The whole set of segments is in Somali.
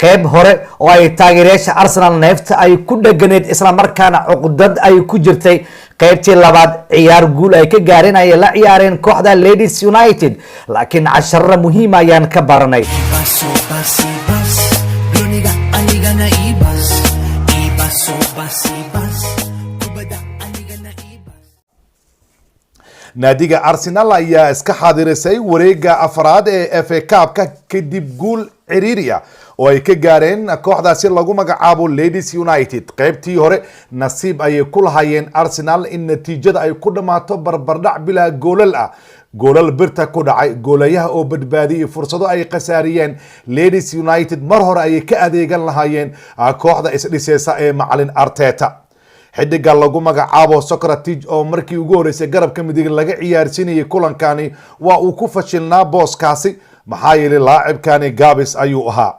Qeyb hore oo ay taageerayaasha Arsenal neefta ay ku dhaganeed, islamarkaana cuqdad ay ku jirtay, qeybtii labaad ciyaar guul ay ka gaareen ayay la ciyaareen kooxda Leeds United, laakiin casharo muhiim ayaan ka baranay. Baso basi bas Broniga anigana ibas Ibaso basi bas Kubada anigana ibas. Naadiga Arsenal ayaa iska xaadirisay wareega afraad ee FA Cup-ka kadib guul ciriiri ah oo ay ka gaareen kooxdaasi lagu magacaabo Leeds United. Qaybtii hore nasiib ayay ku lahaayeen Arsenal in natiijada ay ku dhammaato barbardhac bilaa goolal ah. Goolal birta ku dhacay, goolayaha oo badbaadiyey, fursado ay khasaariyeen Leeds United, mar hore ayay ka adeegan lahaayeen kooxda isdhiseysa ee macalin Arteta. Xidiga lagu magacaabo Sokratis, oo markii ugu horeysay garabka midig laga ciyaarsiinayay kulankani, waa uu ku fashilnaa booskaasi, maxaa yeelay laacibkani gabis ayuu ahaa.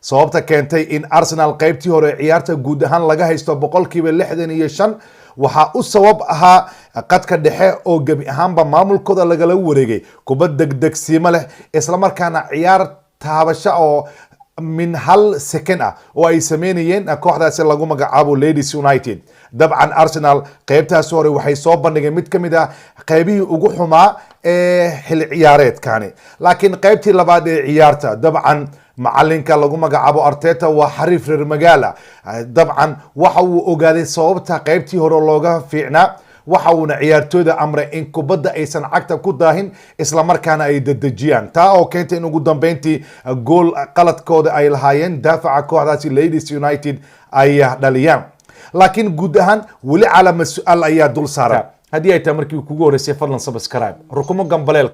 Sababta keentay in Arsenal qaybtii hore ciyaarta guud ahaan laga haysto 65% waxaa u sabab ahaa qadka dhexe oo gebi ahaanba maamulkooda lagala wareegay, kubad degdegsiimo leh, islamarkaana ciyaar taabasho oo min hal second ah oo ay sameynayeen kooxdaasi lagu magacaabo Leeds United. Dabcan Arsenal qeybtaasi hore waxay soo bandhigeen mid ka mid ah qeybihii ugu xumaa ee xilli ciyaareedkani, laakiin qeybtii labaad ee ciyaarta, dabcan macalinka lagu magacaabo Arteta waa xariif reer magaala. Dabcan waxa uu ogaaday sababta qeybtii hore looga fiicnaa, waxa uuna ciyaartooyda amray in kubadda aysan cagta ku daahin, islamarkaana ay dedejiyaan, taa oo keentay in ugu dambeyntii gool qaladkooda ay lahaayeen daafaca kooxdaasi Leeds United ay dhaliyaan. Laakiin guud ahaan weli calama su-aal ayaa dul saaran. Haddii ay tahay markii kugu horeysay, fadlan subscribe, rukumo gambaleelka.